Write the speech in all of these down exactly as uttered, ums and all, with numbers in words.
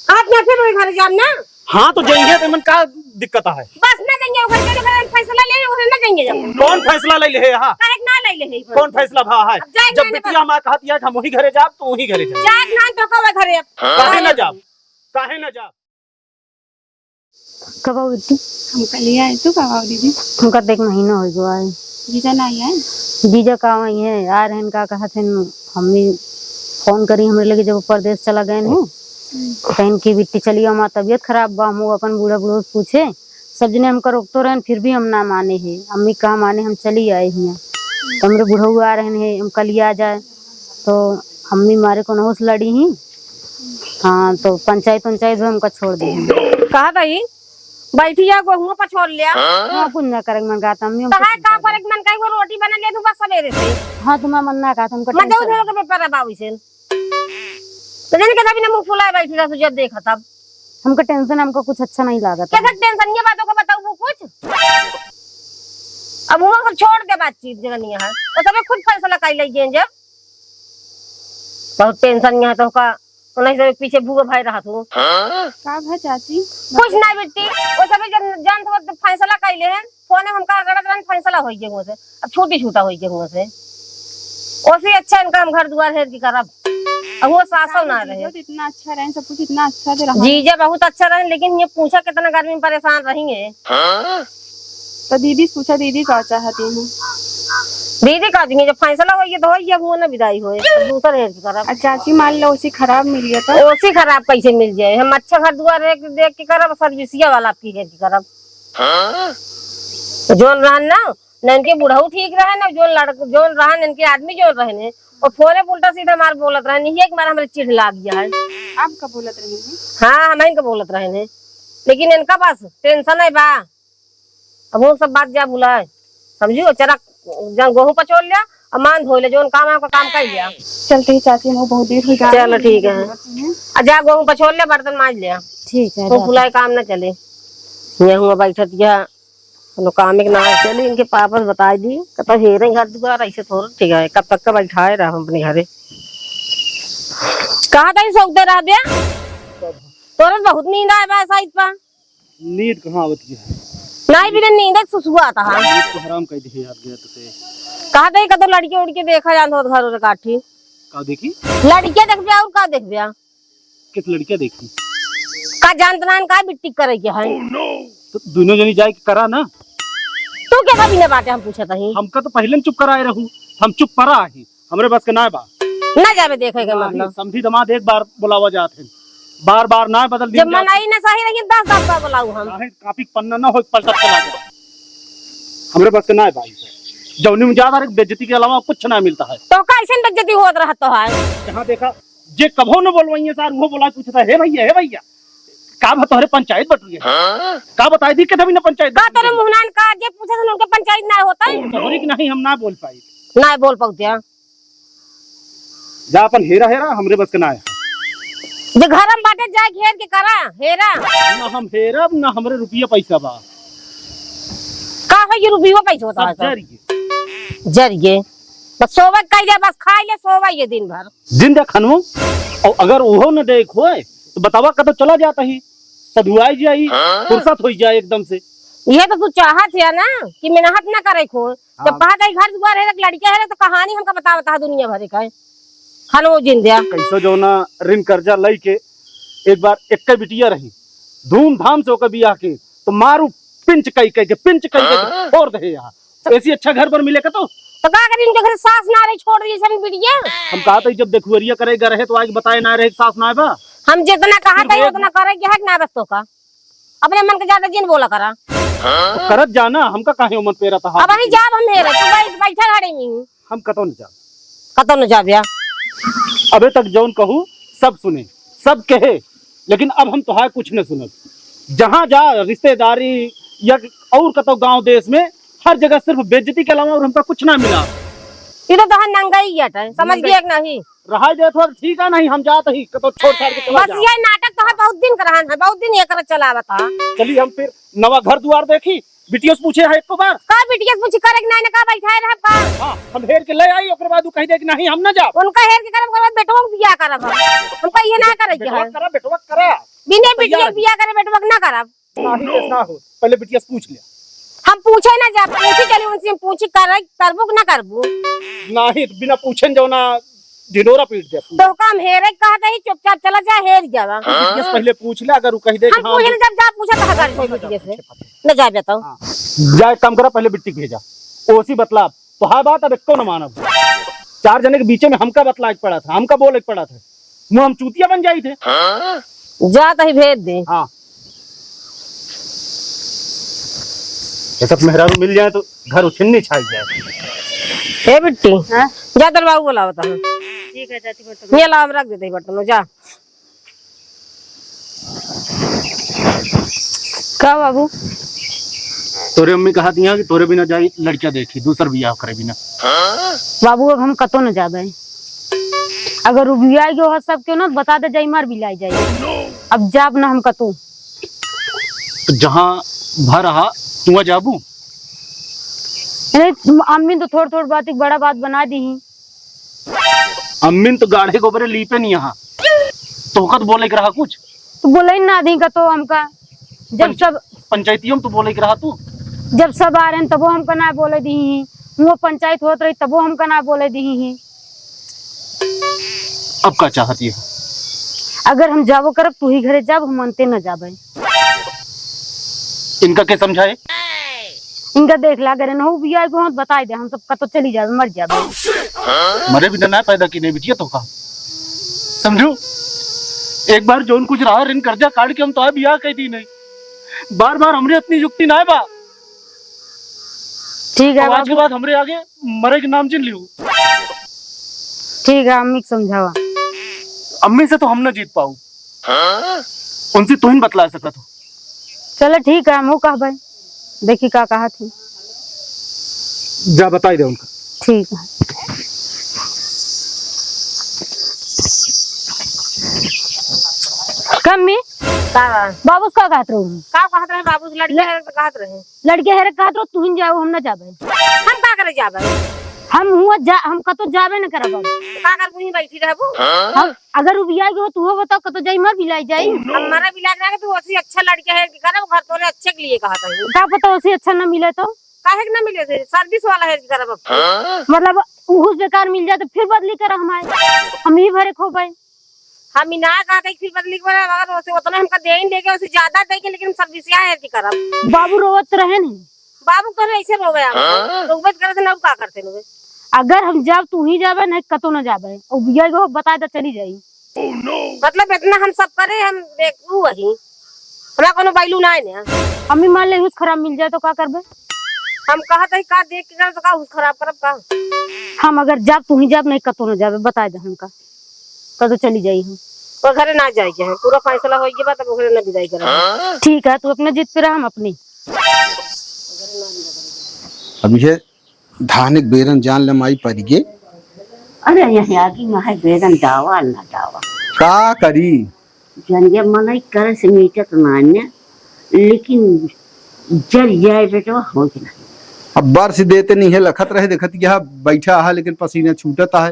आप ना फिर वही घर जाब ना। हाँ, तो जाइए, तो मन का दिक्कत है? बस ना जाइए, ओकर के, ओकर फैसला ले, ओकर ना जाइए जब। कौन फैसला ले ले है यहाँ? काहे के ना ले ले है? कौन फैसला भा है? अब जाए जब ना बिटिया बस। हमार कहत है कि हम वही घरे जाब, तो वही घरे जाब। जाए ना तो कब घरे अब? काहे ना जाब? काहे ना जाब? कब आओ बिट्टू? हम कल ही आए, तू कब आओ दीदी? हमका देख महीना हो गया है। जीजा ना आई है? जीजा का आई है, आ रहे हैं, का कहत हैं, हम भी फोन करी, हमरे लगे जब परदेस चला गए हैं, तो इनकी बिट्टी चली आओ, हमार तबियत खराब बा, हम अपन बूढ़ा बूढ़ो से पूछे, सब जने हमका रोकतो रहन, फिर भी हम ना माने हैं। अम्मी का माने, हम चली आए हियाँ। तो हमरे बुढ़ऊ आ रहन हैं, हम कल ही आ जाए, तो अम्मी मारे कोनो से लड़ी ही। हाँ, तो पंचायत उंचायत भी हमका छोड़ दे। कहा तही, बैठी जा, गोहुआ पछोर लिया। हाँ, कुछ ना करे के मन कहत, अम्मी, हम तहार कुछ ना का करे। करे के मन कही, वो रोटी बना ले तू बस सवेरे से। हाँ, तुम्हारा मन ना कहत, हमका मैं tension। जाऊँ धोके पेपर है बाबू से। तो जाने के तभी ना मुंह फुलाए बैठी रह, तू जब देखा तब। हमका tension, हमका कुछ अच्छा नहीं लागत। कैसे tension? ये बातों को बताऊ वो कुछ। अब वो सब छोड़ दे बातचीत जगनिया है, वो सब खुद फैसला कर ले जब। बहुत tension यहाँ तो का, तो नहीं तो पीछे भूगो भाई रहा तू। का भा चाची? कुछ ना बिट्टी, वो सब जन, जान तो फैसला कर ले हैं। फोन में हमका रगड़त रहन, फैसला होई गए हुआ से, अब छूटी छूटा होई गए हुआ से। ओसे अच्छा इनका हम घर दुआर हेर के करब। अब वो सासो ना रहे। जीजा तो इतना अच्छा रहे, सब कुछ इतना अच्छा से रहा। जीजा बहुत अच्छा रहे, लेकिन ये पूछा कितना गर्मी में परेशान रही है। तो दीदी से पूछा, दीदी का चाहती हैं? दीदी का दी, जब फैसला होई गए तो होई गए, अब वो ना विदाई होए, अब दूसर हेर के करब। अच्छा चाची, मान लो ओसी खराब मिल गया तो? ओसी खराब कैसे मिल जाए? हम अच्छा घर दुआर हेर के देख के करब, सर्विसिया वाला आपकी हेर के करब। जोन रहन ना, न इनके बुढ़ऊ ठीक रहे, न जोन लड़क-, जोन रहन, इनके आदमी जोन रहे ने, और फोने पे उल्टा सीधा मार बोलत रहे, यही एक मार हमरे चिढ़ लाग गया है। आप का बोलत रहे हैं? हाँ, हम इनका बोलत रहे ने, लेकिन इनका बस tension है बा। अब वो सब बात जा भुलाए, समझियो, चरक जन गोहूं पचोल लिया, अब मान धोई ले, जोन काम है, आपका काम कर लिया। चलते ही चाची, हम बहुत देर हो गया। चलो, ठीक है। आ जा, गोहूं पचोल ले, बर्तन मांज लिया। ठीक है, वो जाते। भुलाए काम ना चले। ये हुआ बैठत या कोनो काम के ना चली, इनके पापा से बताई दी, कतो हेरे घर दुआर ऐसे थोड़ा ठीक है, कब तक का बैठाए रहा हम अपने घरे। कहाँ तक सौदे रह बे? तोरे बहुत नींद आए बा साइड पा। नींद कहाँ आवत है? नहीं, बिना नींद के सुसुआ आता है। नींद तो हराम कर दी यार, गया तो से। कहाँ तक कतो लड़के उड़के देखा जान हो घर और काठी। का देखी? लड़के देखबे और का देखबे? किस लड़किया देखी? का जानत नान का बिट्टी करे के है? तो दोनों जनी जाए के करा ना। तू के कभी ना बाटे हम पूछत हई। हमका तो पहले न चुप कराए रहू, हम चुप परा ही, हमरे बस के ना बा। ना जाबे देखे के ना ही, मतलब? समधी दमाद एक बार बुलावा जात है, बार बार ना बदल दिन जब जात है। मनई ना सही रही, दस दस बार बुलाऊ हम। काहे कापी पन्ना ना हो, पलटत चला जाए। हमरे बस के ना बा, जौनी में ज्यादा रे बेइज्जती के अलावा कुछ ना मिलता है। तो कैसन बेइज्जती होत रहत तो है? जहाँ देखा जे कभो न बोलवाइए सार, वो बोला पूछता, "हे भैया, हे भैया, का बा तोहरे पंचायत बट रही है? हाँ? का बताई दी के तभी न पंचायत का बट रही तोरे है?" मुहनान का जे पूछे थे उनके पंचायत ना होता है? तोहरी की नहीं, हम ना बोल पाई। ना बोल पाउते हैं। जा अपन हेरा हेरा, हमरे बस के ना है। जे घर में बाटे जाए घेर के करा, हेरा। ना हम हेरब, ना हमरे रुपया पैसा बा। का है ये रुपया पैसा होता सब है सब? जरिए। जरिए। बस सोवे कइले, बस खाइले, सोवे ये दिन भर। दिन दे खनवो, और अगर उहो न दे खोए, तो बतावा कतो चला जाता ही, सधुआई जाई, हाँ? फुर्सत होई जाए एकदम से। ये तो तू चाहत है ना कि मेहनत ना करे खोए, जब हाँ। कहा जाई घर दुआर है, एक लड़के है, तो कहानी हमका बतावत है दुनिया भर का है। खनवो जिन द्या। कैसो जौना ऋण कर्जा लई के एक बार एक बिटिया रही, धूमधाम से ओकर बियाह के, तो मारू पिंच कई कई के, पिंच कई कई के हाँ? फोड़ दे यहाँ। ऐसी अच्छा घर पर मिले का तो? तो का करी, उनके घर सास ना रही, छोड़ दी सब बिटिया। हम कहा था जब देखुअरिया करे ग रहे तो आज बताए ना रहे सास ना बा। हम जितना कहा फिर था वो उतना करे के है ना बस तो का। अपने मन के ज्यादा जिन बोला करा। तो करत जाना, हमका काहे उमन पेरा था? अब वहीं जाब हम हेरे, तू बैठ, बैठा घड़ी में। हम कतौ न जाब। कतौ न जाब या? अबे तक जौन कहू, सब सुने, सब कहे, लेकिन अब हम तोहार कुछ न सुनब। जहाँ जा रिश्तेदारी या और कतौ गांव देश में, हर जगह सिर्फ बेइज्जती के अलावा और हमका कुछ ना मिला। ई तो तोहार नंगाई है, समझ नंगाई। गया कि नहीं? रहाई देत हो, ठीक है, नहीं, हम जात ही, कतौ छोड़ छाड़ के चला बस जाओ। ये नाटक तो है, बहुत दिन का रहन है, बहुत दिन ये कर चलावत है। चलिए, हम फिर नवा घर दुआर देखी, बिटिया से पूछे है एको बार? का बिटिया से पूछी, करे कि नाहीं ना, का बैठाए रहब का? हाँ, हम हेर के ले आई, ओकरे बाद उ कहि दे कि नाहीं, हम ना जाब। उनका हेर के करब, ओकरे बाद बेटवा के बियाह करब हम। हमका ये ना करे के बेटवा है। करा, बेटवा करा। बिना तैयार बिटिया है। बियाह करे बेटवा के ना करब। नाहीं, ऐसा ना हो। पहले बिटिया से पूछ लिया। हम पूछे ना जाब, पूछी चली उनसे, हम पूछी करे, करबू कि ना करबू? नाहीं, बिना पूछे न जाओ ना, ढिंढोरा पीट दे। तो का हम हेरे के कहत हई, चुपचाप चला जा, हेर जावा। बिटिया से पहले पूछ ले, अगर उ कहि दे कि हम हाँ, पूछे ना जाब, जा पूछा कहा कर बिटिया से। न जाबे तो। हाँ। जा, एक काम करा, पहले बिट्टी के भेजा, ओसी बतला। तो हाँ बात, अब एको न मानब। चार जने के बीचे में हमका बतलाए के पड़ा था, हमका बोले के पड़ा था। मुँह हम चूतिया बन जाई थे। जा तही भेज दे। हाँ। ये सब मेहरारू मिल जाए तो घर उछिन्नी छाई जाए। ए बिट्टी, हाँ? जा तोर बाबू बोलावत है। ठीक है, जाती बर्तन। ये ला, हम रख देते हैं बर्तन, जा। का बाबू? तोरे अम्मी कहा दिया कि तोरे बिना जाई लड़किया देखी, दूसर बियाह करे बिना। बाबू, अब हम कतो न जाबे। अगर उ बियाह गयो है सब क्यों ना, बता दे जाई, मार बिलाई जाई। अब जाब ना हम कतो। तो जहाँ भर रहा, तुआ जाबू? अरे, अम्मी तो थोड़ थोड़ बात एक बड़ा बात बना दी ही। अम्मी तो गाढ़े गोबरे लीपे नहीं यहाँ। तोहका तो बोले के रहा कुछ। तो बोले ही ना दी का तो हमका। जब पंच-, सब पंचायतियों में तो बोले के रहा तू। जब सब आ रहे हैं तबो हमका ना बोले दी ही। वो पंचायत होत रही तबो हमका ना बोले दी ही। अब का चाहती है? अगर हम जाबो करब, तू ही घरे जाब, हम अंते न जाबे। इनका के समझाए? इनका देख ला, अगर इनहू बियाह को होत बताई दे, हम सब कतो चली जाबे, मर जाबे। मरे बिना ना पैदा की नहीं बिटिया तो का, समझू? एक बार जौन कुछ रहा ऋण कर्जा काट के हम तो बियाह कह दी नहीं। बार बार हमरे इतनी युक्ति ना बा। ठीक है अब आज के बाबू। बाद हमरे आगे मरे के नाम जिन लियो। ठीक है, अम्मी के समझावा। अम्मी से तो हम ना जीत पाऊ। उनसे तुहिन बतला सकत हो। चलो ठीक है, हम कहबे, देखी का कहा थी। जा बताई दे उनका। ठीक है। कम्मी, का बा? बाबू से का कहत रहू? का कहत रहे बाबू से? लड़के ले- हैं तो कहत रहे। लड़के हेरे कहत रहो, तुहिन जाओ, हम ना जाबे। हम का करे जाबे? हम हुआ जा, हम कतो जाबे न करब अब। तो का करबू, ही बैठी रहबू? हम, अगर उ बियाह गयो, तू हो बताओ, कतो जाई, मर बिलाई जाई। हम मरा बिलाई ना, तू ओसी अच्छा लड़के हेर के करब, घर तोरे अच्छे के लिए कहत है। का पता ओसी अच्छा ना मिले तो? काहे के ना मिले थे? सर्विस वाला हेर के करब अब। मतलब उहुस बेकार मिल जाए तो फिर बदली कर हमारे, हम ही भरे खो पाए। हम ई ना कहा कि फिर बदली के बना, अगर ओसे उतना हमका देइन देके, ओसे ज्यादा देके, लेकिन हम सर्विसिया हेर के करब। बाबू रोवत रहे नहीं। बाबू कहे ऐसे रोवे हम। हाँ? रोवे तो करते ना, का करते रोवे? अगर हम जाब, तू ही जाबे, नहीं कतो ना जाबे। और बिया को बता दे, चली जाई। मतलब इतना हम सब करे, हम देख, ऊ वही। हमरा कोनो value ना है ना। अम्मी मान ले, हुस खराब मिल जाए तो का करबे? हम कहत हई का देख के करब, तो का हुस खराब करब का? हम अगर जाब, तू ही जाब, नहीं कतो ना जाबे, बता दे हमका। कतो चली जाई हम। वो घरे ना जाए के है, पूरा फैसला होई के बाद अब घरे ना विदाई करब। ठीक है, तू अपने जिद पे रह, हम अपनी। अब ये धान एक बेरन जान ले माई परि गे। अरे, यहाँ आगी में है बेरन डावा ना डावा। का करी? जनिया मनई करे से मिटत ना ने, लेकिन जर जाए बेटवा, हो के ना। अब बरस देते नहीं है, लखत रहे, देखत यहाँ बैठा है, लेकिन पसीना छूटत है।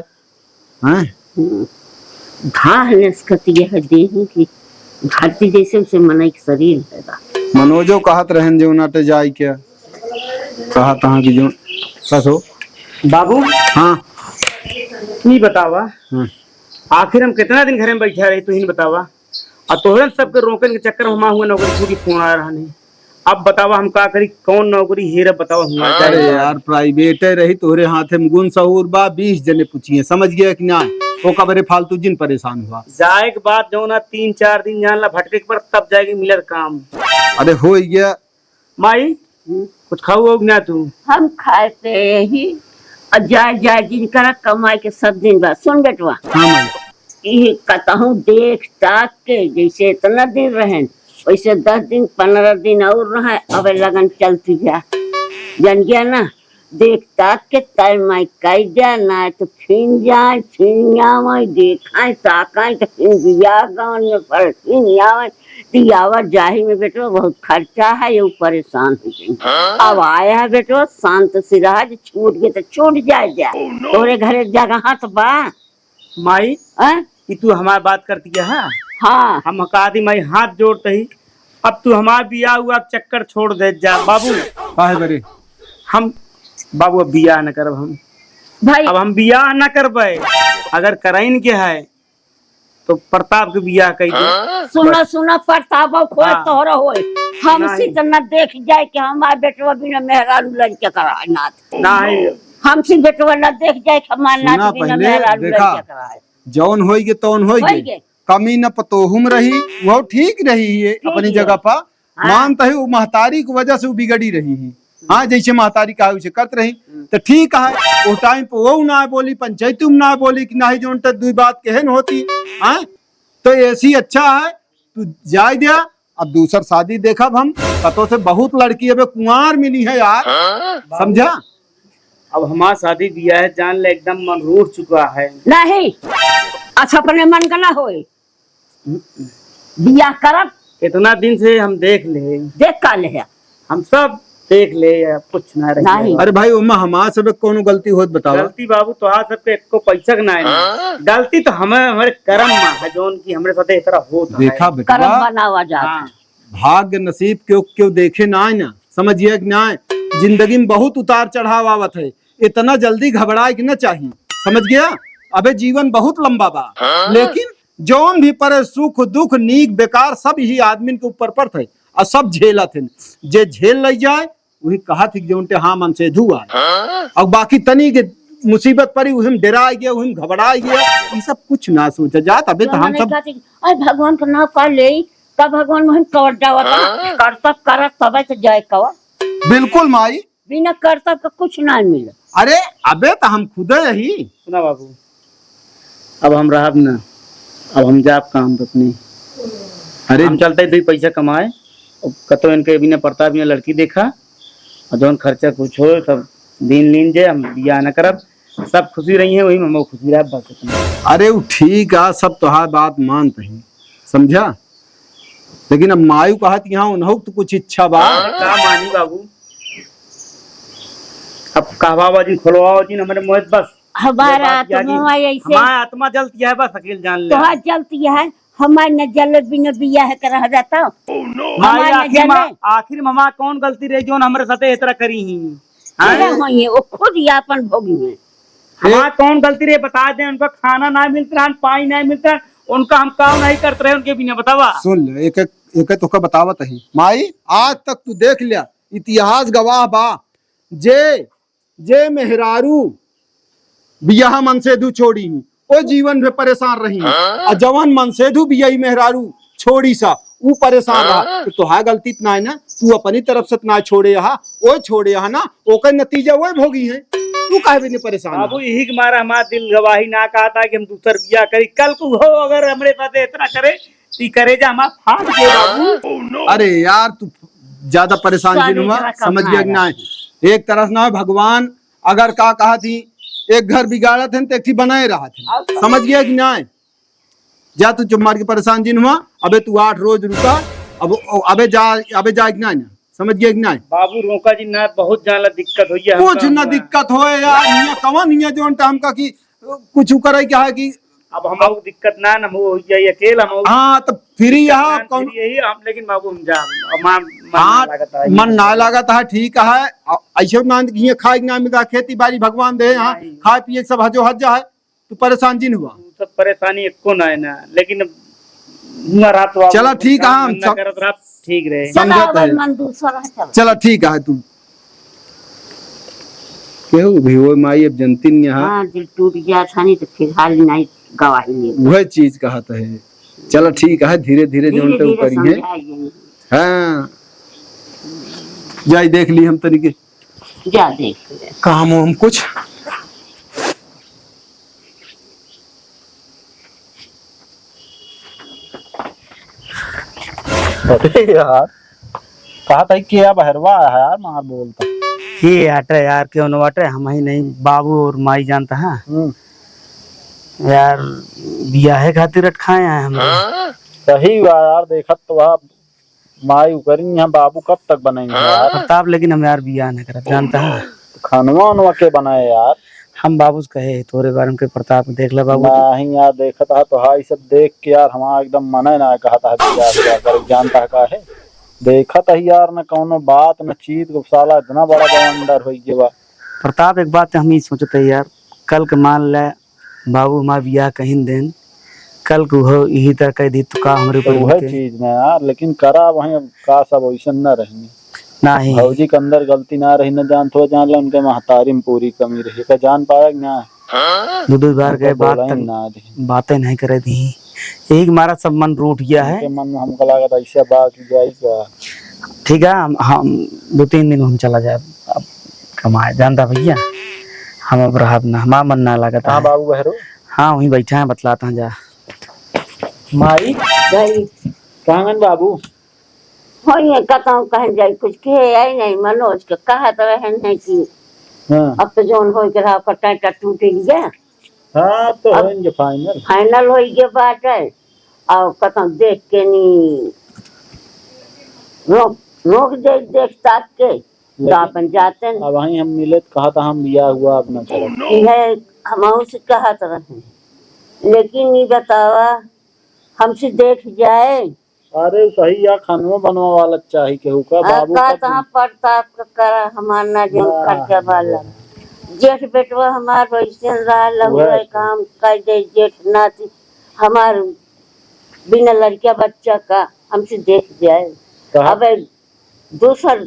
हैं? हम्म। घाह नसकत यह देह की धरती जैसे उसे मनई के शरीर है बा। मनोजो कहत रहन जे उनाटे जाए के, कहत हाँ कि जो सस हो। बाबू। हाँ। ई बतावा, हम्म। आखिर हम कितना दिन घरे में बैठा रही, तू ही न बतावा। आ तोहरन सबके रोकन के चक्कर में हमार हुआ नौकरी छूटी फोन आ रहा नहीं। अब बतावा हम का करी, कौन नौकरी हेरब, बतावा हम ना अरे जाए। यार, private रही, तोहरे हाथे में गुण सहूर बा, बीस जने पूछिए, समझ गया कि ना? ओका बरे फालतू जिन परेशान हुआ। जाए के बाद जौन ना तीन चार दिन जान ला भटके के पड़, तब जाएगी मिलर काम। अरे हो गया। माई, हम्म। कुछ खाऊ हो कि ना तू? हम खाए पे यही, और जाए जाए जिन करा कमाए के सब दिन बा। सुन बेटवा। हाँ माई। ई कतहूँ देख ताक के, जैसे इतना दिन रहन, वैसे दस दिन, पन्द्रह दिन और रहे, अब लगन चलती जा। जन गया ना, देख ताक के तय मैं कह दे, ना तो फिन जाए, फिन आवे, देखाए, ताकाए, तो फिन बियाह गवन में पड़, फिन आवे, तो आवत जाही में बेटवा बहुत खर्चा है, ये परेशान हो गई। अब आया है बेटवा, शांत से रहा, जो छूट गए तो छूट जाए, जा। तोरे घरे जगह तो बा। माई, हैं? कि तू हमार बात करती है, हाँ? हाँ। हम कहा थी, माई, हाथ जोड़ते ही, अब तू हमार बियाह हुआ चक्कर छोड़ दे जा बाबू। काहे बरे? हम, बाबू, अब बियाह न करब हम। भाई। अब हम बियाह न करबे, अगर कराइन के है, तो प्रताप के बियाह कह दे। सुना, बस। सुना, प्रताप, अब खोए हाँ। तोहरा होए। हमसे नहीं। तो न देख जाए कि हमार बेटवा बिना मेहरारू लड़के कराए नाथ। नहीं। हमसे बेटवा न देख जाए कि हमार नाथ सुना बिना पहले, मेहरारू देखा, लड़के कराए। जौन होई गे, तौन होई होई गे। गे। कमी न पतोहू में रही, वो ठीक रही है ठीक अपनी है। जगह पर। हाँ। मानता है वो महतारी की वजह से वो बिगड़ी रही है। हाँ, जैसे महतारी कहा उसे करत रही, हम्म। तो ठीक है। वो टाइम पे वो ना बोली, पंचायती में ना बोली कि नहीं, जौन तो दुई बात कहे न होती। हाँ, तो ऐसी अच्छा है, तू जाए दिया, अब दूसर शादी देखब हम। कतो से बहुत लड़की अबे कुंवार मिली है यार, हाँ? समझा? अब हमार शादी बियाह है, जान ले, एकदम मन रूठ चुका है। नहीं, अच्छा अपने मन का ना होए, बियाह करब। इतना दिन से हम देख ले, देख का ले है? हम सब देख ले, अब कुछ ना रह नहीं। गया। अरे भाई, ओमा हमार सब कोनो गलती होत बतावा। गलती बाबू तोहार सबके एको पैसा के नाई ना। हाँ? गलती तो हमें, हमारे करम मा है, जौन की हमरे साथे इतना होत है। देखा बेटवा, करम बनावा जात हाँ। है। भाग्य नसीब क्यों, क्यों देखे नाई ना, समझिए कि नाई। जिंदगी में बहुत उतार चढ़ाव आवत है, इतना जल्दी घबराए के ना चाही, समझ गया? अबे जीवन बहुत लंबा बा, हाँ? लेकिन जौन भी परे सुख दुख नीक बेकार सब ही आदमी के ऊपर पड़त है और सब झेलत है। जे झेल लई जाए वही कहत है कि जौन ते हाँ मन से धुआ है। हाँ? और बाकी तनी के मुसीबत पड़ी, उहिम डेराए गया, उहिम घबराए गया, ये सब कुछ ना सोचा जात। अबे तो हम सब कहते, अरे भगवान का नाम का ले, का भगवान मोहन कवर जावत है, हाँ? करतब करत तबे तो जाए कवा। बिल्कुल माई। बिना करतब का कुछ ना मिले। अरे अबे तो हम खुदे ही। सुना बाबू, अब हम रहब न, अब हम जाब काम पे अपने। अरे हम चलते दुई पैसा कमाए, अब कतो इनके बिना प्रताप बिना लड़की देखा, और जौन खर्चा कुछ हो सब दिन लीन जे, हम बियाह न करब, सब खुशी रही है, वही में हम खुशी रहब बस इतना। अरे उ ठीक आ, सब तोहार बात मानत ही, समझा, लेकिन अब मायू कहत यहाँ उन्हों तो कुछ इच्छा बा। अरे का मानी बाबू, अब कहवावा जिन, खोलवावा जिन, हमरे मोहित बस। हमारा ये बात याद ही, आत्मा ऐसे हमारा आत्मा जलती है बस, अकेल जान ले। तोहार जलती है, हमार न जले बिना बियाह के रह जाता। भाई, हमार न आखिर मा-, जले। आखिर मा हमार कौन गलती रही जौन हमरे साथे इस तरह करी ही? हैं? यह होई है, वो खुद ही आपन भोगी है। हमार कौन गलती रही बता दे, उनका खाना ना मिलत रहन, पानी ना मिलत रहन, उनका हम काम नहीं करत रहे उनके बिना, बतावा। सुन ले, एक एक, एक एक तोका बतावत ही। माई, आज तक तू देख लिया, इतिहास गवाह बा, जे जे मेहरारू बियाह मनसेधू छोड़ी ही, ओ जीवन भे परेशान रही ही। हाँ? आ जवन मनसेधू बियाही मेहरारू छोड़ी सा, ऊ परेशान रहा। हाँ? तो तोहार गलती त नाय ना, तू अपनी तरफ से त नाय छोड़े हा, ओ छोड़े हा ना, ओकर नतीजा ओए भोगी है। तू काहे बिने परेशान बाबू, हा? यही के मारा हमार दिल गवाही ना कहता कि हम दूसर बियाह करी। कल को हो अगर हमरे साथ इतना करे, ई करेजा हमार फाट गए बाबू। अरे यार, तू ज्यादा परेशान जिन हुआ, समझ गया कि नाय? एक तरह से ना, भगवान अगर का कहा थी, एक घर बिगाड़त हन, तो एक ठी बनाए रहा थी। समझ गया कि नाय? जा तू चुप मार के परेशान जिन हुआ, अबे तू आठ रोज रुका, अब, अबे जा, अबे जा कि नाय ना? समझ गया कि नाय? बाबू रोका जी ना, बहुत जान ला दिक्कत होई है कुछ हमका ना हुआ। दिक्कत होए यार, हियां कवन हियां जौन टाइम का कि कुछ करे क्या है कि अब हम लोग दिक्कत ना, ना हो जाई अकेल हम लोग। हाँ, तो फिर दिक्कत यहाँ ना, कौन फिर यही हम, लेकिन बाबू हम जा, अब मा-, मन ना हाँ, लागत है। मन ना लागत है, ठीक है। अ-, ऐसे मान के हियां खाए के ना मिलता, खेती बाड़ी भगवान दे, हाँ, नहीं। खाए पिए के सब हजो हज है, तू परेशान जिन हुआ। तू सब परेशानी एको ना है ना, लेकिन हुआ रात हुआ चला, ठीक है, काम हम धंधा सब करत रहा, ठीक रहे। चला, समझत है। मन दूसरा है, चला। चला, ठीक है, तू केहू भी हो माई, अब जनती नहीं यहाँ। हाँ, दिल टूट गया था, नहीं तो फिर हाल नहीं गवाही नहीं। वह चीज कहत है। चला, ठीक है, धीरे धीरे धीरे जौन तो धीरे ऊपर ही है। समझाई जाई। हाँ, जाई देख ली हम तरीके। जा देख ले। काम हो हम कुछ। अरे यार, कहा था कि अब हरवा है यार, मार बोलता। के आटे यार, केउ न बाटे, हमहीं नहीं, बाबू और माई जानत ह। हम्म। यार, बियाहे खातिर अटकाए हैं हमरे। सही बा यार, देखत तो बा, माई उकरी हैं, बाबू कब तक बनाई हैं यार? प्रताप, लेकिन हम यार बियाह न करब, जानत ह। खनवा उनवा के बनाए यार? हम बाबू से कहे, तोरे बारे में के प्रताप देख ले बाबू। नहीं यार, देखत ह तो हाई सब देख के यार, हमारा एकदम मने ना कहत ह बियाह बियाह करे, जानत ह का है? देखत ह यार, न कौनो बात, न चीत, को साला इतना बड़ा बवंडर होइ गया बा। प्रताप, एक बात हम ही सोचत है यार, कल के मान ले, बाबू हमार बियाह कहीं दिन, कल को हो यही तरह कह दी तो का हमरे तो ऊपर वह उनके? चीज ना यार, लेकिन करा वहीं, अब का सब वैसन ना रही। नाही। भौजी के अंदर गलती ना रही, न जानत हो, जान ले उनके महतारी में पूरी कमी रही, का जान पाया कि ना? दो दो बार उनके गए, बात बोला ही तक ना दी। बातें नहीं करे दी, यही के मारा सब मन रूठ गया है। उनके मन में हमको लागत ऐसे बा कि जाई का। ठीक है, हम, हम दो तीन दिन हम चला जाए, अब कमाए, जानता भैया, हम अब रहब ना, हमार मन ना लागत हाँ है। बाबू बहरू। हाँ, वहीं बैठा है, बतलाता हूँ जा। माई, भाई। कहाँ गन बाबू? होइए, कतहूँ कहीं जाई, कुछ कहे आई नहीं, मनोज के कहत रहन है कि हाँ। अब तो जौन होई के रहा, ओकर टाँटा टूट गया। हाँ, तो अब होइए final। Final होई गया बाटे, और कतहूँ देख के नी रोक, रोक दे, देख ताक के, तो लेकिन अपन जाते हैं। अब वहीं हम मिले तो कहत ह हम बियाह हुआ अब ना करब। इहे हमहू से कहत रहे, लेकिन ई बतावा, हमसे देख जाए। अरे सही या, खनवा बनवा वाला चाही केहू का, आ, बाबू का का तहाँ प्रताप का करा, हमार ना जौन ना। खर्चा वाला। जेठ बेटवा हमार वैसे रहा, लहुआ उहे। काम कर दे, जेठ नाती हमार बिना लड़किया बच्चा का हमसे देख जाए। कहा अब दूसर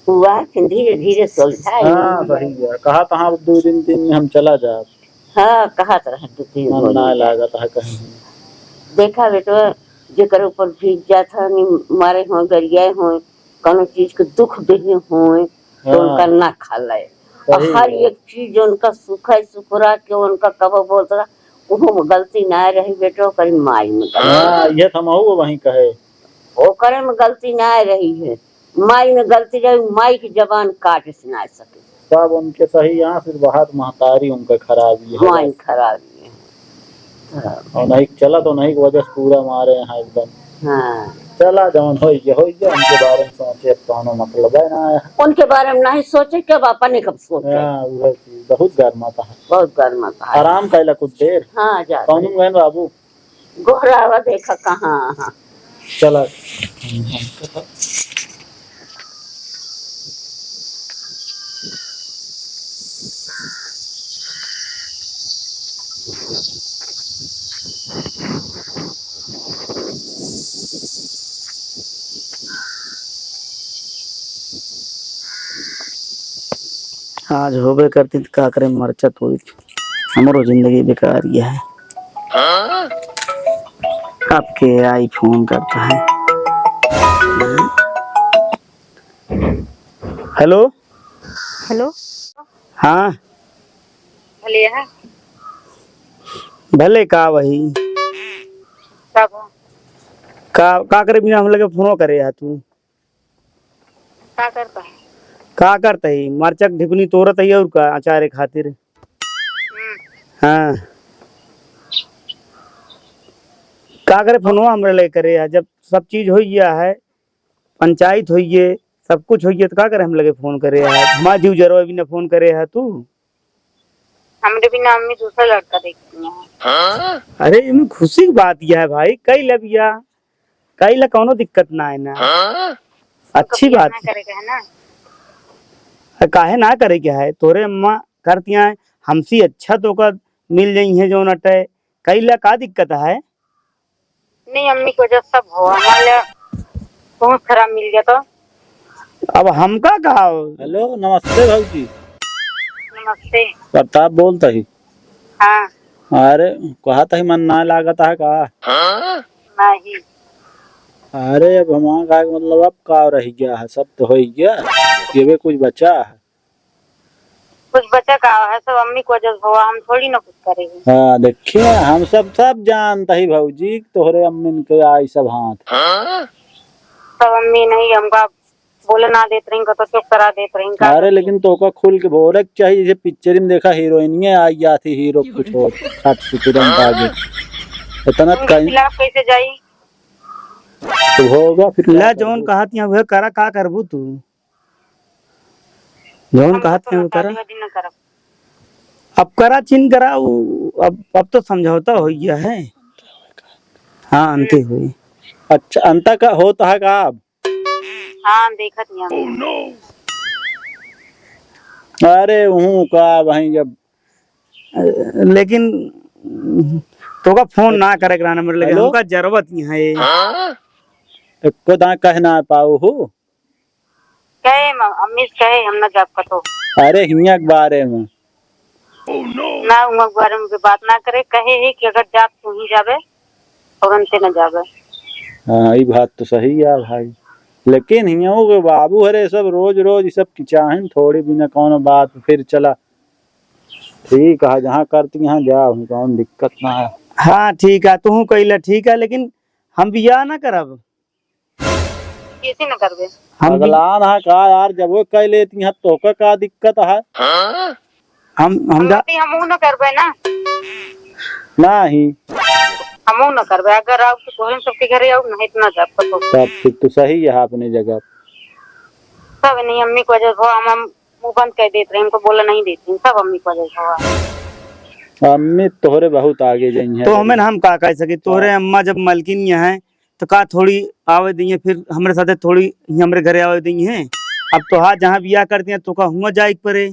हुआ, फिर धीरे धीरे सुलझाए। हाँ, सही है। कहा तहाँ दो दिन, तीन दिन हम चला जाब। हाँ, कहत रहे दो तीन मन दिन। ना लागत है कहीं। देखा बेटवा, जेकर ऊपर भीग जात है, नी मारे हों, गरियाए हों, कौनो चीज के दुख देहे हों, तो हाँ। उनका ना खा ले। सही और हर है। एक चीज उनका सुखाई सुखुरा के उनका कबो बोलत रहा, उहो में गलती ना रही बेटवा, ओकरी माई में गलती। हाँ, ये तो हमहू वहीं कहे। ओकरे में गलती ना रही है, माई में गलती रही, माई की जबान काट से ना सके। सब उनके सही यहाँ, फिर बहुत महतारी उनका खराबी है। माई खराबी है। और नहीं चला तो नहीं की वजह से पूरा मारे यहाँ एकदम। हाँ। चला जौन होई गया, होई गया, उनके बारे में सोचे अब कौनो मतलब है ना। उनके बारे में नहीं सोचे, कब अपने कब सोचे। हाँ, वह चीज बहुत गर्मा था। बहुत गर्मा था। आराम कैला कुछ देर। हाँ, जा। कौन गए बाबू? गोहरावा देखा कहाँ, हाँ। चला। आज होबे करती त का करे, मरचा तोरी। हमरो जिंदगी बेकार गया है। आपके आई फोन करता है। हेलो। हेलो। हाँ। भले है। भले का वही। का बा? का, का करे बिना हम लगे फोनो करे है तू? का करता है? का करता है? मरचक ढिकुनी तोड़त है और का अचारे खातिर। हम्म। हाँ। का करे फोनवा हमरे लगे करे है, जब सब चीज हो गया है, पंचायत होइए, सब कुछ होइए, तो का करे हम लगे फोन करे यार? हमार जीव जरो बिना फोन करे है तू। हमरे बिना अम्मी दूसरा लड़का देखती हैं। अरे, इनमें खुशी की बात यह है भाई, कई लबिया, कई ला कौनो दिक्कत ना है ना। अच्छी बात है। करे के है ना। अरे, काहे ना करे के है? तोरे अम्मा करती हैं, हमसे अच्छा तो का मिल जाई है जौन अटे, कई ला का दिक्कत है? नहीं, अम्मी की वजह से सब हो, हमारे लिए बहुत खराब मिल गया तो। अब हमका का हो? हेलो, नमस्ते भौजी। नमस्ते। प्रताप बोलता ही। हाँ। अरे, कहा था मन ना लागत है का? नहीं। अरे, अब हमारा का मतलब अब का रह गया है, सब तो हो ही गया, केवे कुछ बचा है। कुछ बचा का है, सब अम्मी की वजह से हुआ, हम थोड़ी ना कुछ करेंगे। हाँ, देखिए, हम सब, सब जानता ही भौजी, तोहरे अम्मी के आई सब हाथ। सब अम्मी नहीं, हमका बोले ना देत रही, कतो चुप करा देत रही, का अरे, करती? लेकिन तोका खुल के बोले के चाहिए, जैसे पिक्चर में देखा, हीरोइनिया आ जाती, हीरो कुछ और छट सिकुड़न आगे। इतना तो कहीं खिलाफ कैसे जाई? तो होगा फिर, क्या ला, करबू? जौन कहत यहाँ वह करा, का करबू तू? जौन हम कहत तो यहाँ वह करा। शादी वादी न करब। अब करा चिन करा, उ, अब, अब तो समझौता हो गया है। हाँ, अंते हुई। अच्छा, अंता का होता है का अब? हाँ, देखत ही हम। अरे, हूँ का भाई, जब लेकिन तोका फोन ना करे के रहना मेरे लगे, हेलो? हमका जरूरत ही है। एको दाँय कह ना पाऊ हो। कहे म-, अम्मी से कहे हम ना जाब कतो। अरे हियाँ के बारे में। ना, उहाँ के बारे में भी बात ना करे, कहे है कि अगर जाब तू ही जाबे और अंते ना जाबे। हाँ, ई बात तो सही है भाई, लेकिन हियाँ के बाबू हरे सब रोज रोज ई सब की चाहें थोड़ी बिना कौनो बात फिर चला। ठीक है, जहाँ करती यहाँ जाओ, कौन दिक्कत ना है। हाँ ठीक है, तू कैला ठीक है, लेकिन हम बियाह ना करब। कैसे न करबे? हम भी पगलान है का यार, जब वो कह लेती हैं, तोहका का दिक्कत है? हम, हम हम जा- अभी हमहू न करबे ना। नहीं। हमहू न करबे, अगर आओ तो तोहरे सबके घरे आओ, नहीं तो ना जाब कतो। तब फिर तो सही है अपने जगह। सब नहीं, अम्मी की वजह से हम, हम मुंह बंद कर देत रहे, हमको बोला नहीं देती, सब अम्मी की वजह से हुआ। अम्मी तोहरे बहुत आगे जाई हैं। तो हमें हम का कह सकी, तोहरे हाँ। अम्मा जब मलकिन यहाँ है, तो का थोड़ी आवे दी है, फिर हमरे साथे थोड़ी ही हमरे घरे आवे दी है। अब तोहार जहाँ बियाह कर दिया, तोका हुआ जाए के परे।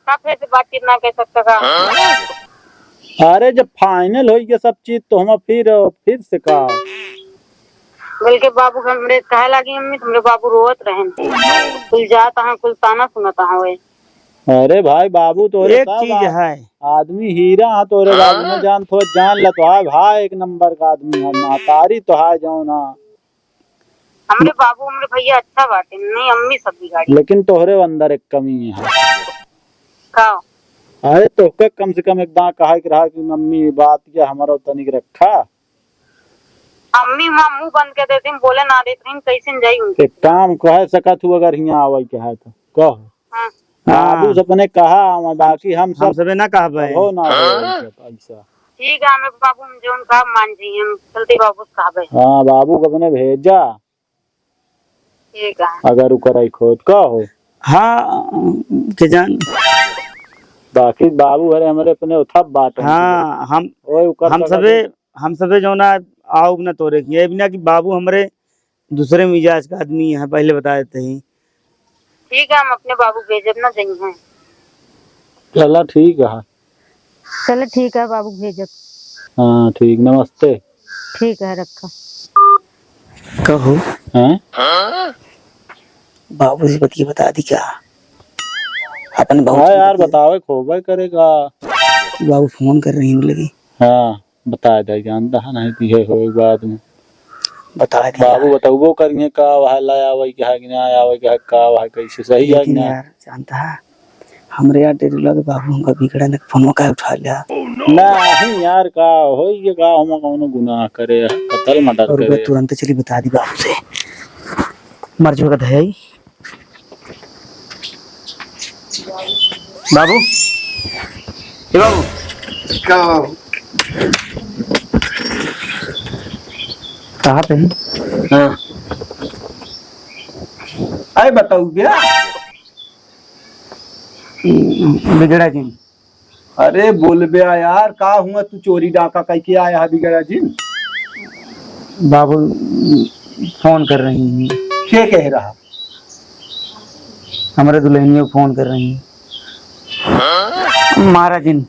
का फिर से बातचीत ना कर सकता का? अरे, जब final होई गया सब चीज, तो हम फिर, फिर से का? बल्कि बाबू हमरे कहे लागी, "अम्मी, तुमरे बाबू रोवत रहन, कुल जात हैं, कुल ताना सुनत हैं वे।" अरे भाई, बाबू तोरे एक सब चीज आ-, है। आदमी हीरा है तोरे बाबू में, जान थो, जान ल तो है भाई, एक नंबर का आदमी है, महतारी तो है जौन है। हमरे बाबू, हमरे भैया अच्छा बाटे, नहीं अम्मी सब बिगाड़ी। लेकिन तोहरे अंदर एक कमी है। का? अरे तोहके कम से कम एक दाँय कहा के रहा कि मम्मी बात के हमारा तनिक रखा। अम्मी माँ मुंह बंद कर देती, बोले ना देती, कैसे न जाई उनके। एक काम कह सकत हूँ, अगर हियाँ आवे के है तो कहो। हाँ। बाबू हाँ। से अपने कहा, हम, बाकी हम हम सब सबे ना कहबे। हो ना हो ऐसा, ऐसा। ठीक है, हमें बाबू हम जौन कहा मान जाई, हम चलते बाबू से कहबे। हाँ, बाबू के अपने भेजा। ठीक है। अगर उ कराई खोद का हो। हाँ, के जान। बाकी बाबू हरे हमरे अपने उठा बात है। हाँ, हम, ओए, उकर हम सका सबे, तो। हम सबे जौना आउब ना तोरे की, ये भी ना कि बाबू हमरे दूसरे मिजाज का आदमी है, पहले बता देते ही। ठीक है, हम अपने बाबू भेजब ना, जइहैं। चला ठीक है। चला ठीक है, बाबू भेजब। हाँ ठीक, नमस्ते। ठीक है, रखा। कहो। हैं? बाबू से बतिया बता दी क्या? अपन बाबू हाँ से यार, बतिया। बतावे खोबे करेगा। बाबू फोन कर रही हैं बोले कि। हाँ। बता दे, जानता है नहीं कि है होए बाद में। बता दिया। बाबू बतउबो करिहैं का वह लाया वही के है कि ना आया वही के है का वह कैसे सही है कि लेकिन ना? यार जानता है, हमरे यार डेढ़ लाख बाबू हमका बिगड़ा ने फोन का उठा लिया। नहीं यार, का होई ये का, हम कौनो गुनाह करे, कत्ल मर्डर और करे। तुरंत चली बता दी बाबू से, मर जो का धयाई। बाबू, ए बाबू। का बाबू? कहाँ पे है? हाँ। अरे बताऊ भैया। बिगड़ा जी। अरे बोल बे यार, का हुआ तू चोरी डाका कह के आया है बिगड़ा जी? बाबू फोन कर रही हैं। के कह रहा? हमरे दुल्हनिया फोन कर रही हैं। महाराजिन।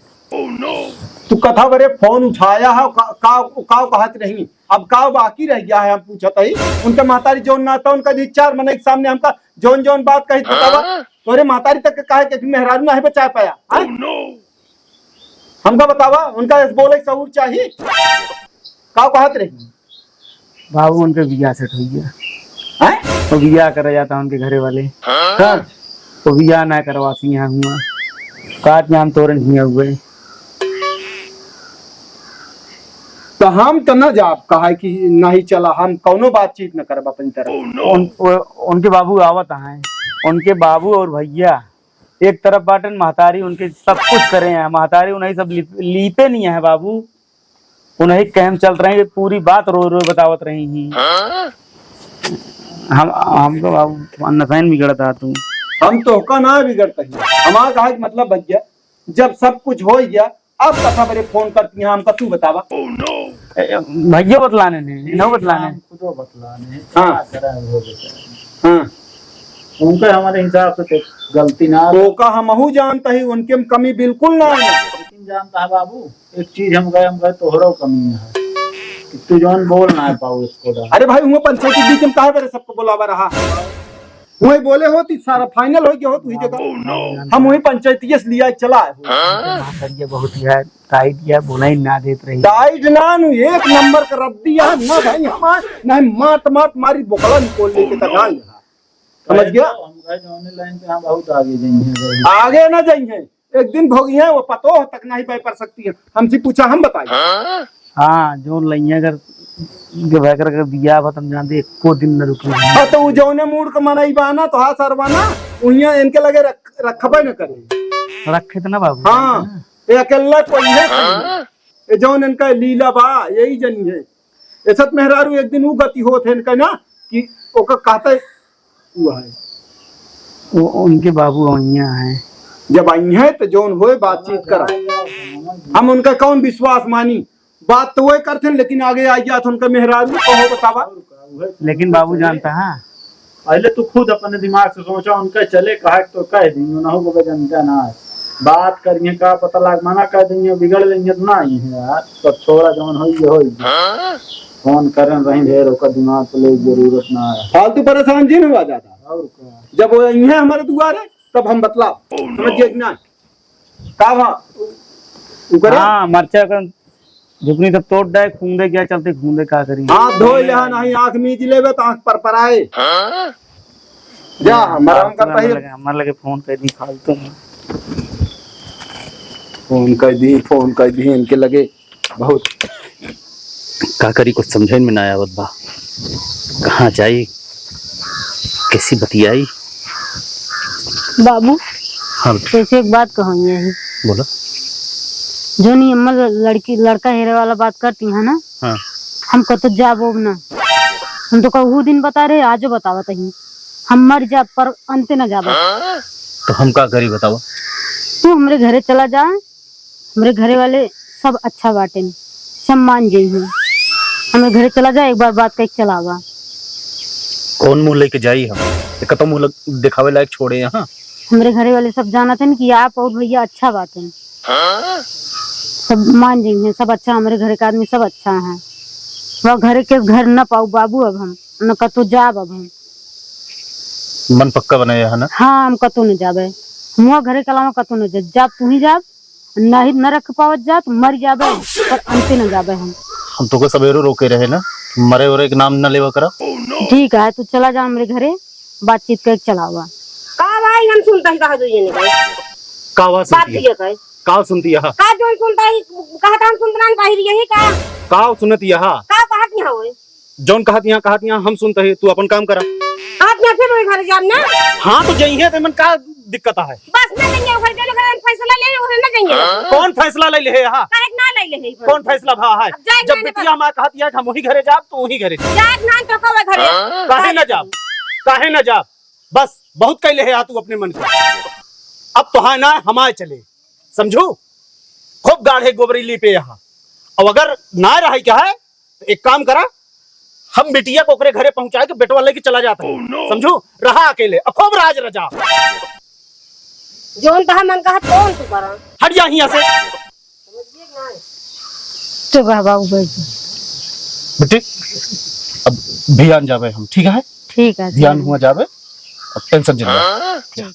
तू कथा बरे फोन उठाया है, का, का, का कहत रही? अब का बाकी रह गया है, हम पूछत हई। उनके महतारी जौन ना था, उनका जी चार मनई के सामने हमका जौन जौन बात कही बतावा। तोरे महतारी तक के काहे के मेहरारू नहीं बचा पाया, हाँ? हमका बतावा, उनका इस बोले सहूर चाहिए। का कहत रही? बाबू उनके बियाह सेट हो गया। हैं? वो बियाह करे जाता उनके घरे वाले। हाँ। वो बियाह ना करवासी यहाँ हुआ। काट नाम तोरे नहीं हुए। तो हम तो न जाब, कहा कि नहीं चला, हम कौनो बातचीत न करब अपनी तरफ। उन, उ-, उनके बाबू आवत हैं, उनके बाबू और भैया एक तरफ बाटन, महतारी उनके सब कुछ करे हैं, महतारी उन्हें सब लीप-, लीपे नहीं है बाबू, उन्हें कहम चल रहे हैं, पूरी बात रो रो बतावत रही हैं। हम, हम तो बाबू नशैन बिगड़ता तू। हम तोहका ना बिगड़ता ही, हमारा कहा कि मतलब भैया, जब सब कुछ हो गया, अब कथा बरे फोन करती हैं हमका, तू बतावा। ए, भैया बतलाने ने, इन्हों बतलाने। हम खुदो बतलाने हैं, हाँ। क्या करा है वो बेचारे। हाँ। उनका हमारे हिसाब से तो गलती ना। ओका हमहू जानता ही, उनके में कमी बिल्कुल ना है। लेकिन जानता है बाबू, एक चीज हम गए, हम गए तोहरो कमी है कि तू जौन बोल ना पाऊ इसको डर। अरे भाई, हुआ पंचायती बीच में काहे बरे सबको बुलावा रहा? वही बोले होती, सारा फाइनल हो गया होत वही जगह। हम वही पंचायतिये से लिया चला आए हो। हाँ, सर, ये बहुत ही है, टाइट ये बोला ही ना देत रही। टाइट ना नु, एक नंबर का रद्दी है ना भाई हमार, नहीं मात मात मारी बोकला निकोल लेके तकाल यहाँ। समझ गया? हम गए जौने लाइन पे, हम बहुत आगे जाएंगे। आगे ना जाएंगे, एक दिन भोगिया वो पतो तक नहीं पाई पर सकती है। हमसे पूछा, हम बताई। हाँ, जो लइया अगर के भाई कर, कर बिया बा, तुम जानते, एको दिन न रुकी। हाँ, तो वो जौने मूड का मनई बा ना, तो हाँ सरवा ना, उहिया इनके लगे रख, रखबे न करे। रखे तो ना बाबू। हाँ, ये अकेला कोई है। ये जौन इनका लीला बा, यही जनी है। ऐसा तो मेहरारू एक दिन वो गति होत है इनका ना, कि ओकर कहते वो है। वो उनके बाबू अइया हैं। जब आई हैं तो जौन होए बातचीत करा। हम उनका कौन विश्वास मानी? बात तो वही करते हैं, लेकिन आगे आ गया तो उनका मेहरारू कहो बतावा। लेकिन बाबू जानता है। पहले तू खुद अपने दिमाग से सोचा, उनका चले कहा तो कह दी, उन्हों को जानता ना है। बात करिए का पता लाग, मना कर देंगे, बिगड़ लेंगे तो ना ही है यार। सब छोड़ा, जौन होई ये होई। फोन करन रही ढेर, ओकर दिमाग पे ले जरूरत ना है। फालतू परेशान जिन हुआ ज्यादा। और का? जब वो आई हैं हमारे दुआरे, तब हम बतलाब। समझ गए कि ना? का भा? उ करे? हाँ, मरचा का झुकनी सब तोड़ दे, खूंदे क्या चलते, खूंदे का करी? हाथ धोए ले, हाँ, नहीं आँख मीज लेबे तो आँख पर पर आए। जा, मराम करता ही। हमारे लगे फोन कर दी फालतू में। फोन कर दी, फोन कर दी इनके लगे। बहुत का करी, कुछ समझे में ना आवत बा, कहाँ जाई, कैसी बतियाई। बाबू, हाँ। तो ऐसे एक बात कहो यही। बोलो। जो नहीं अम्मा ल-, लड़की, लड़का हेरे वाला बात करती है ना, हाँ। हम कतो जाबो ना। हम तो कहू दिन बता रहे, आजो बतावत ही। हम मर जाब पर अंते ना जाबो। तो हम का करी बताओ? तू हमरे घरे चला जा, हमरे घरे वाले सब अच्छा बाटेन, सब मान जइहें। हमरे घरे चला जा, एक बार बात कइके चलावा। कौन मुँह लेके जाई हम? ये कतो मुँह लग-, दिखावे लायक छोड़े यहाँ। हमरे घरे वाले सब जानत हैं कि आप और भैया अच्छा बाटेन। सब मान जइहें, सब अच्छा, हमरे घरे का आदमी सब अच्छा है। वह घरे के घर न पाऊ बाबू, अब हम न कतो जाब, अब हम। मन पक्का बनाया है ना? हाँ, हम कतो न जाबे, हम वह घरे के अलावा कतो न जा-, जाब तू ही जाब। नहीं न रख पावत जात, मर जाबे, पर अंते न जाबे हम। हम तोके सबेरो रोके रहे ना, मरे ओरे के नाम न लेवा करा। ठीक है, तू चला जा हमरे घरे, बातचीत करके चलावा। का भाई, हम सुनता ही कहा दुइये ने भाई। का आवाज बात सुनती है? ये कहे। का सुनती है? का जोन सुनता ही, कहा था हम सुनत ना बाहिर यही का? का सुनत यहा? का कहत यहाँ होए? जौन कहत यहाँ, कहत यहाँ हम सुनत ही, तू अपन काम करा। कहत यहाँ फिर वही घर जाब ना? हाँ, तो जइहे तो मन का दिक्कत है? बस ना जइहे, ओकर जो लोग फैसला ले, ओहे ना जइहे। कौन फैसला ले ले है यहाँ? काहे ना ले ले है? कौन फैसला भा है? अब जाए जब ना बिटिया तो माँ कहत यहाँ हम वही घरे जाब, तो वही घरे जाब। जाए ना तो कहो घरे। काहे ना जाब? काहे ना जाब? बस बहुत कह ले है तू अपने मन से। अब तो है ना हमारे चले, समझू? खूब गाढ़े गोबरी लीपे यहाँ। अब अगर ना रहे क्या है, तो एक काम करा, हम बिटिया को ओकरे घरे पहुंचाए के बेटवा लेके चला जाता है। समझू? रहा अकेले, अब खूब राज रजा। जौन तहा मन कहा, तौन तू करा। हट जा हियां से। तो कहा बाबू बैठ जा। बेटी, अब ध्यान जाबे हम, ठीक है? ठीक है, ध्यान ठीक। हुआ जाबे, अब टेंशन जिन ला। ठीक।